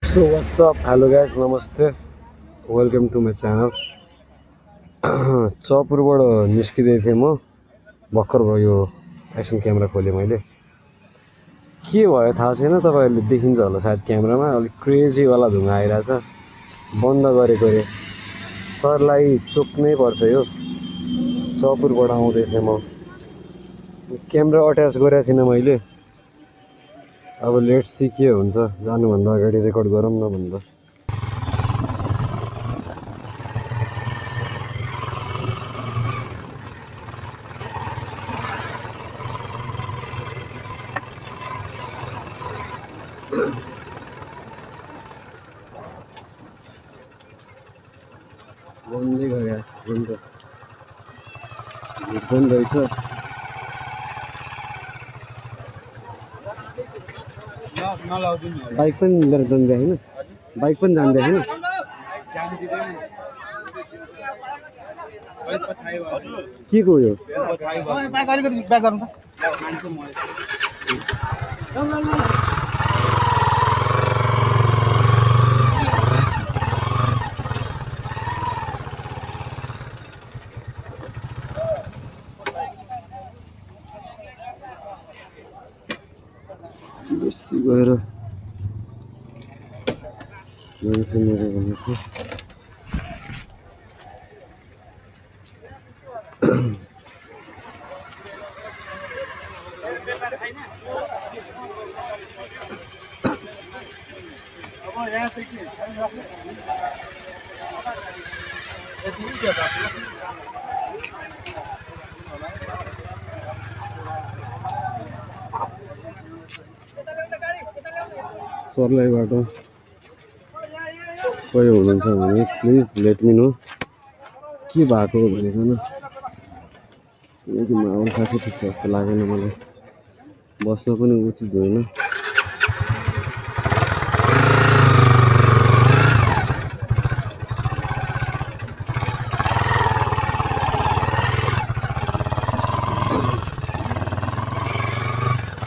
So what's up, hello guys, namaste, welcome to my channel. चौपुरबाट निस्किँदै थिएँ म भर्खर भयो एक्सन क्यामेरा खोलेँ मैले के भयो थाहा छैन तपाईहरुले देखिन्छ होला सायद क्यामेरामा अलिक क्रेजी वाला धुवा आइराछ बन्द गरेको रे सरलाई चोक्नै पर्छ यो चौपुरबाट आउँदै थिएँ म क्यामेरा अट्याच गरेको थिइनँ मैले अब लेट्स सी के हुन्छ जानुभन्दा अगाडि रेकर्ड गरौँ न भन्दा बन्दै गयो अन्त बन्द रहेछ बाइक पनि लिएर जाँदै हैन बाइक पनि जाँदै हैन के को यो बाइक अलिकति ब्याक गर्नु त बेसी गएर मान्छे मेरो भनेछ सरलाईबाट कोही हुनुहुन्छ भने प्लिज लेट मी नो के भएको भनेको न किनकि माहौल खासै ठिक छ जस्तो लागेन मलाई बस्न पनि उचित होइन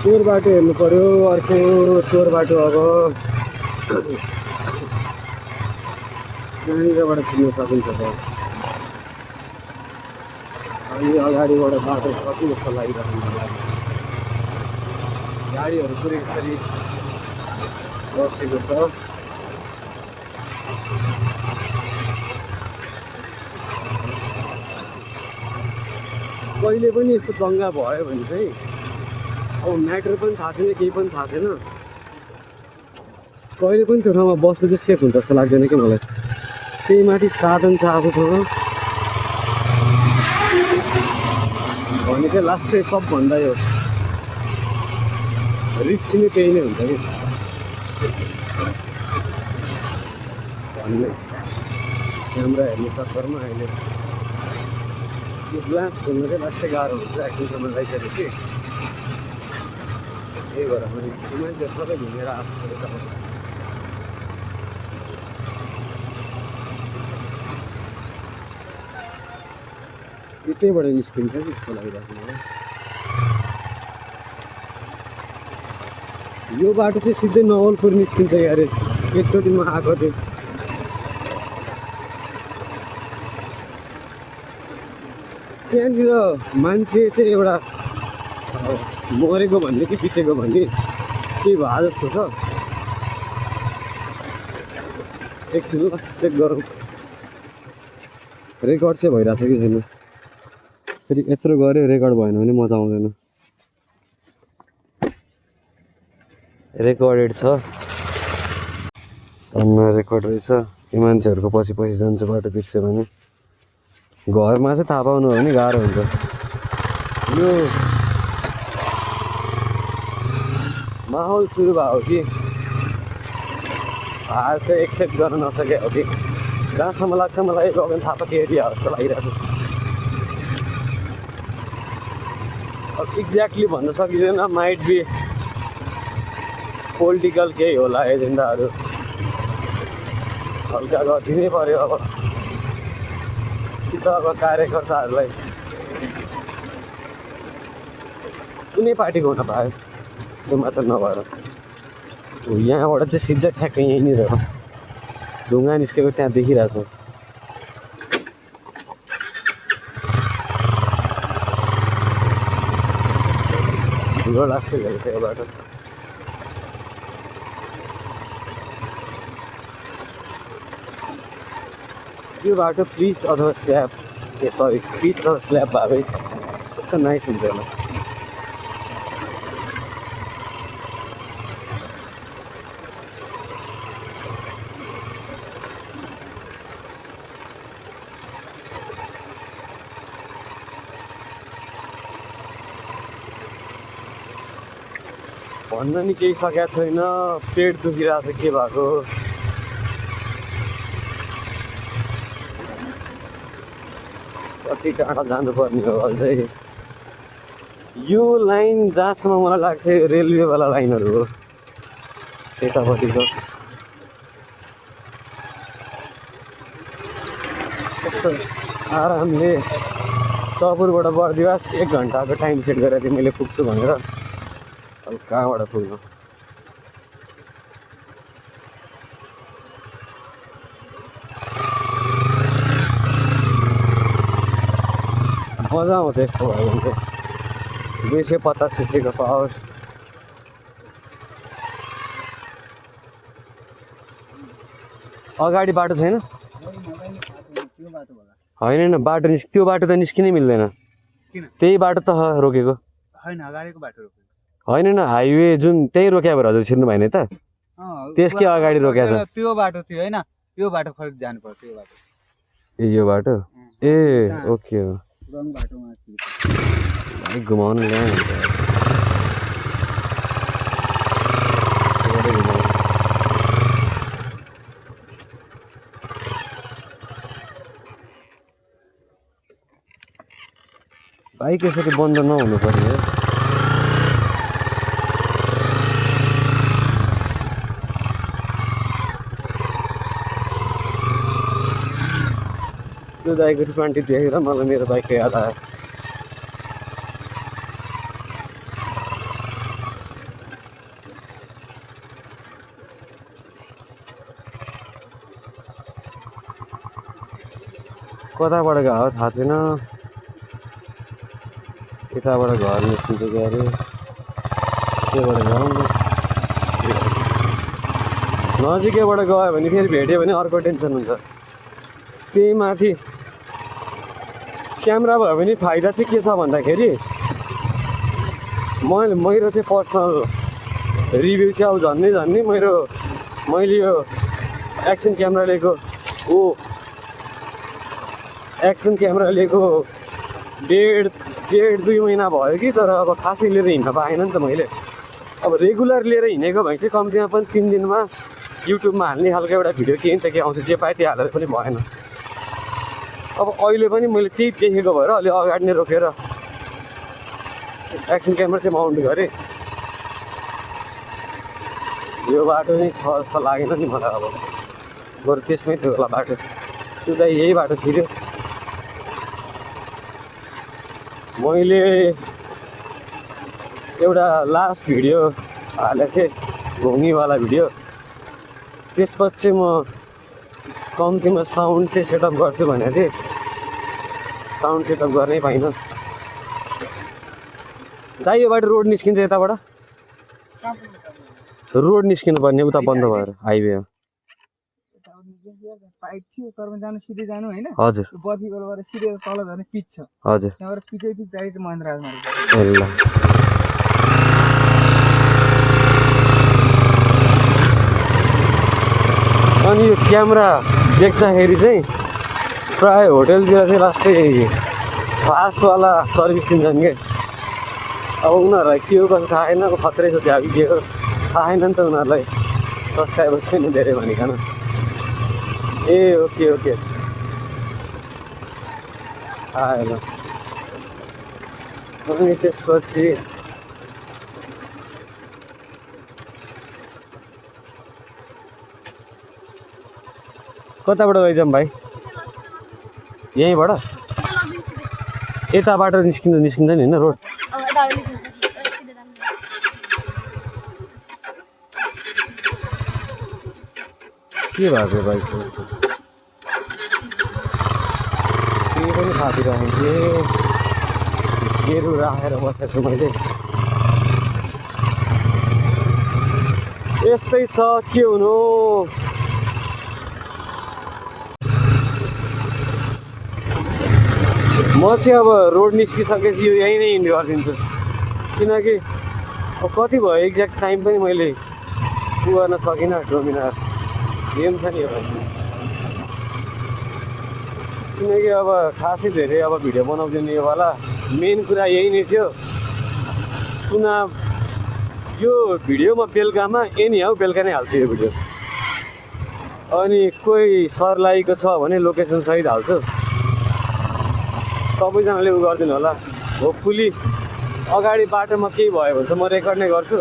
चोर बाटो हेर्नु पर्यो अर्को चोर बाटो अब यहाँनिरबाट छिर्न सकिन्छ त अनि अगाडिबाट बाटो कति जस्तो लागिरहेको मलाई गाडीहरू पुरै यसरी बसेको छ कहिले पनि यस्तो दङ्गा भयो भने चाहिँ अब म्याटर पनि थाहा छैन केही पनि थाहा छैन कहिले पनि त्यो ठाउँमा बस्नु चाहिँ सेफ हुन्छ जस्तो लाग्दैन कि मलाई त्यही माथि साधन छ आफूसँग भने चाहिँ लास्ट चाहिँ सबभन्दा यो रिक्स नै त्यही नै हुन्छ कि भन्ने क्यामेरा हेर्ने चक्करमा अहिले यो ग्लास खोल्नु चाहिँ लास्टै गाह्रो हुन्छ एक्सन क्यामेरा लगाइसकेपछि त्यही भएर पनि मान्छेहरू सबै घुमेर आएको यतैबाट निस्किन्छ कि जस्तो लागिरहेको मलाई यो बाटो चाहिँ सिधै नवलपुर निस्किन्छ यारे एकचोटि म आएको थिएँ त्यहाँनिर मान्छे चाहिँ एउटा मरेको भन्ने कि बितेको भन्ने केही भए जस्तो छ एकछिन ल चेक गरौँ रेकर्ड चाहिँ भइरहेको छ कि छैन फेरि यत्रो गऱ्यो रेकर्ड भएन भने मजा आउँदैन रेकर्डेड छ रेकर्ड रहेछ यो मान्छेहरूको पछि पछि जान्छ बाटो बिर्स्यो भने घरमा चाहिँ थाहा पाउनु हो भने गाह्रो हुन्छ यो माहौल सुरु भयो कि हार चाहिँ एक्सेप्ट गर्न नसके हो कि जहाँसम्म लाग्छ मलाई गगन थापाको एरिया हो जस्तो लागिरहेको अब एक्ज्याक्टली भन्न सकिँदैन माइट बी पोलिटिकल केही होला एजेन्डाहरू हल्का गरिदिनै पर्यो अब कि त अब कार्यकर्ताहरूलाई कुनै पार्टीको हुन पायो त्यो मात्र नभएर यहाँबाट चाहिँ सिधै ठ्याक्कै यहीँनिर हो ढुङ्गा निस्केको त्यहाँ देखिरहेछ धुलो लाग्छ यो बाटो यो बाटो पिच अथवा स्ल्याब सरी पिच अथवा स्ल्याब भए कस्तो नाइस हुन्छ होला भन्न नि केही सकेको छैन पेट दुखिरहेको छ के भएको कति टाढा जानुपर्ने हो अझै यो लाइन जहाँसम्म मलाई लाग्छ रेलवेवाला लाइनहरू हो यतापट्टिको कस्तो आरामले चपुरबाट बर्दिवास 1 घन्टाको टाइम सेट गरेर थिएँ मैले पुग्छु भनेर अब कहाँबाट पुग्नु मजा आउँछ यस्तो भयो भने चाहिँ 250 सीसीको पावर अगाडि बाटो छैन होइन बाटो त्यो बाटो त निस्किनै मिल्दैन त्यही बाटो त रोकेको होइन हाइवे जुन त्यही रोक्या भएर हजुर छिर्नु भएन त त्यसकै अगाडि रोक्या छ त्यो बाटो थियो हैन यो बाटो फरक जानु पर्छ यो बाटो यो बाटो ए ओके हो रङ बाटोमा भाइ घुमाउनु ल्याउनु बाइक यसरी बन्द नहुनु पर्ने त्यो दाइको 20 देखेर मलाई मेरो बाइकको याद आयो कताबाट गयो थाहा छैन यताबाट घर निस्किन्छ कि अरे त्यहाँबाट जाउँ नजिकैबाट गयो भने फेरि भेट्यो भने अर्को टेन्सन हुन्छ त्यही माथि क्यामेरा भयो भने फाइदा चाहिँ के छ भन्दाखेरि मेरो चाहिँ पर्सनल रिभ्यू चाहिँ अब झन्नै मैले यो एक्सन क्यामेरा लिएको एक्सन क्यामेरा लिएको डेढ 2 महिना भयो कि तर अब खासै लिएर हिँड्न पाएन नि त मैले अब रेगुलर लिएर हिँडेको भए चाहिँ कम्तीमा पनि 3 दिनमा युट्युबमा हाल्ने खालको एउटा भिडियो केही त के आउँछ जे पाए त्यो हालेर पनि भएन अब अहिले पनि मैले त्यही देखेको भएर अलि अगाडि नै रोकेर एक्सन क्यामेरा चाहिँ माउन्ट गरेँ यो बाटो चाहिँ छ जस्तो लागेन नि मलाई अब बरु त्यसमै थियो होला बाटो त्यो त यही बाटो छिर्यो मैले एउटा लास्ट भिडियो हालेको थिएँ घुङ्गीवाला भिडियो त्यसपछि म कम्तीमा साउन्ड चाहिँ सेटअप गर्छु भनेको थिएँ साउन्ड सेटअप गर्नै पाइनँ दाइ यो बाटो रोड निस्किन्छ यताबाट रोड निस्किनु पर्ने उता बन्द भएर हाइवे हो पाइप थियो तर जानु सिधै जानु हैन हजुर बर्फी गोलबाट सिधै तल झर्ने पिच छ हजुर त्यहाँबाट पिचै पिच डाइरेक्ट महेन्द्र राजमार्ग ल अनि यो क्यामेरा देख्दाखेरि चाहिँ प्राय होटलतिर चाहिँ लास्टै फास्टवाला सर्भिस दिन्छन् क्या अब उनीहरूलाई के हो कसो थाहा छैन अब खत्रै छ झ्यापी दिएको थाहा छैन नि त उनीहरूलाई सब्सक्राइबर्स पनि धेरै भनिकन ए ओके ओके आयो ल अनि त्यसपछि कताबाट लैजाऊँ भाइ यहीँबाट यताबाट निस्किन्छ नि होइन रोड के भएको बाइकको केही पनि थापिरहेको थिएँ गेरु राखेर बसेको छु मैले यस्तै छ के हुनु म चाहिँ अब रोड निस्किसकेपछि यो यहीँ नै इन्ड गरिदिन्छु किनकि अब कति भयो एक्ज्याक्ट टाइम पनि मैले पुग्न सकिनँ डोमिनार जेम छ नि किनकि अब खासै धेरै अब भिडियो बनाउँदैन योवाला मेन कुरा यही नै थियो चुनाव यो भिडियो म बेलुकामा एनी बेलुका नै हाल्छु यो भिडियो अनि कोही सर्लाहीको छ भने लोकेसन सहित हाल्छु सबैजनाले उ गरिदिनु होला होपफुली अगाडि बाटोमा केही भयो भने त म रेकर्ड नै गर्छु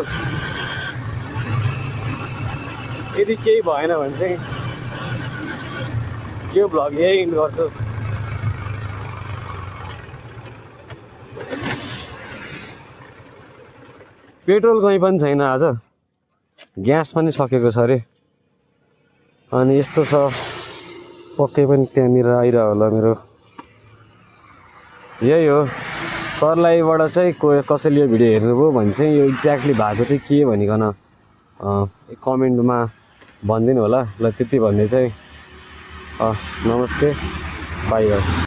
यदि केही भएन भने चाहिँ यो भ्लग यही इन्ड गर्छु पेट्रोल कहीँ पनि छैन आज ग्यास पनि सकेको छ अरे अनि यस्तो छ पक्कै पनि त्यहाँनिर आइरह होला मेरो यही हो सर्लाहीबाट चाहिँ कसैले यो भिडियो हेर्नुभयो भने चाहिँ यो एक्ज्याक्टली भएको चाहिँ के भनिकन कमेन्टमा भनिदिनु होला ल त्यति भन्दै चाहिँ नमस्ते बाई बाई